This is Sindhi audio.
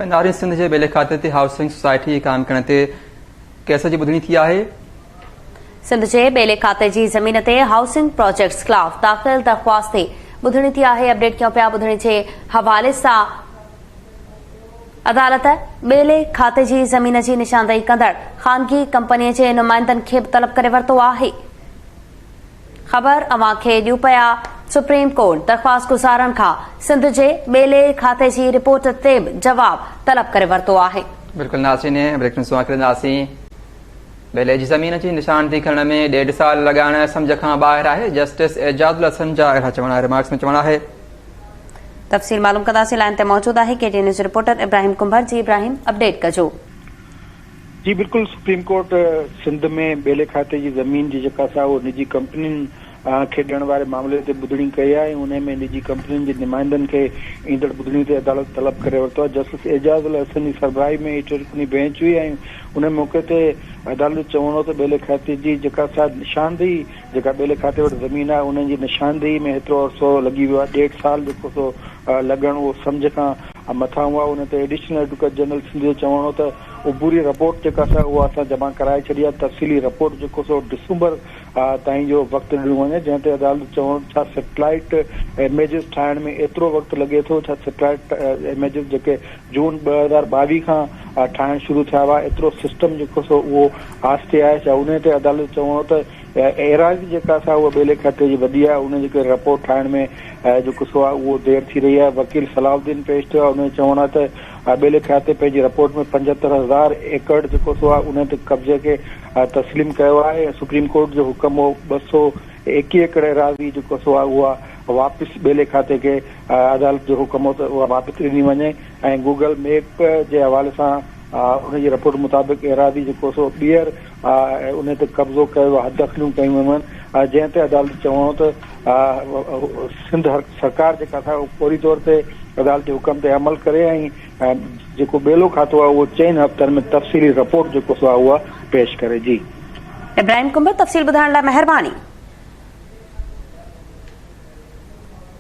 نارين سنڌ جي ٻيلي کاتي تي هائوسنگ سوسائٽي قائم ڪرڻ تي ڪيس جي ٻڌڻي ٿي آهي. سنڌ جي ٻيلي کاتي جي زمين تي هائوسنگ پراجيڪٽس خلاف داخل درخواست تي ٻڌڻي ٿي آهي اپڊيٽ ڪيون پيا ٻڌڻي جي حوالي سان عدالت ٻيلي کاتي جي زمين جي نشاندهي ڪندڙ خانگي ڪمپني جي نمائندن کي به طلب ڪري ورتو آهي. خبر اوهان کي ڏيون پيا سپريم ڪورٽ درخواست گذارن کان سنڌ جي ٻيلي کاتي جي رپورٽ تي به جواب طلب ڪري ورتو آهي. بلڪل ناظرين بريڪ نيوز اوهان کي ڏينداسين ٻيلي جي زمين جي نشاندهي ڪرڻ ۾ ڏيڍ سال لڳائڻ سمجهه کان ٻاهر آهي جسٽس اعجاز الحسن جا اهڙا چوڻ آهي ريمارڪس ۾ چوڻ آهي. تفصيل معلوم ڪنداسين لائين تي موجود آهي K T news reporter Ibrahim Kumbhar جي ابراهيم اپڊيٽ ڪجو. جي بلڪل سپريم ڪورٽ سنڌ ۾ ٻيلي کاتي جي زمين جي جيڪا سا اهو نجي ڪمپنين کي ڏيڻ واري معاملي تي ٻڌڻي ڪئي آهي ۽ انهي ۾ نجي ڪمپنين جي نمائندن کي ايندڙ ٻڌڻي تي عدالت طلب ڪري ورتو آهي جسٽس اعجاز الحسن جي سربراهي ۾ هي ٽي رڪني بينچ هئي ۽ انهي موقعي تي عدالت جو چوڻ هو ته ٻيلي کاتي جي جيڪا سا نشاندهي جيڪا ٻيلي کاتي وٽ زمين آهي انهن جي نشاندهي ۾ هيترو عرصو لڳي ويو آهي ڏيڍ سال جيڪو سو لڳڻ اهو سمجهه کان مٿانهون آهي ان تي ايڊيشنل ايڊووڪيٽ جنرل سنڌ جو چوڻ هو ته عبوري رپورٽ جيڪا سا اها اسان جمع ڪرائي ڇڏي آهي، تفصيلي رپورٽ جيڪو سو ڊسمبر تائين جو وقت ڏنو وڃي، جنهن تي عدالت چوڻ ڇا سيٽلائيٽ اميجز ٺاهڻ ۾ ايترو وقت لڳي ٿو، ڇا سيٽلائيٽ اميجز جيڪي جون 2022 کان ٺاهڻ شروع ٿيا هئا ايترو سسٽم جيڪو سو اهو آهستي آهي ڇا، انهي تي عدالت چوڻ هو ته ايراضي جيڪا سا اها ٻيلي کاتي جي وڏي آهي ان جي ڪري رپورٽ ٺاهڻ ۾ جيڪو سو آهي اهو دير ٿي رهي آهي، وڪيل صلاح الدين پيش ٿيو آهي ان جو چوڻ آهي ته ٻيلي کاتي پنهنجي رپورٽ ۾ 75 هزار ايڪڙ جيڪو سو آهي ان تي قبضي کي تسليم ڪيو آهي ۽ سپريم ڪورٽ جو حڪم هو 221 ايڪڙ ايراضي جيڪو سو آهي اها واپس ٻيلي کاتي کي عدالت جو حڪم هو ته اها واپس ڏني وڃي ۽ گوگل ميپ جي حوالي سان ان جي رپورٽ مطابق ايراضي جيڪو سو ٻيهر ان تي قبضو ڪيو ويو، حددخليون ڪيون ويون آهن، جنهن تي عدالت چوڻ هو ته سنڌ سرڪار جيڪا سا فوري طور تي عدالتي حڪم تي عمل ڪري ۽ جيڪو ٻيلو کاتو آهي اهو چئن هفتن ۾ تفصيلي رپورٽ جيڪو سو آهي اها پيش ڪري. جي. ابراهيم ڪنڀر تفصيل ٻڌائڻ لاء مهرباني.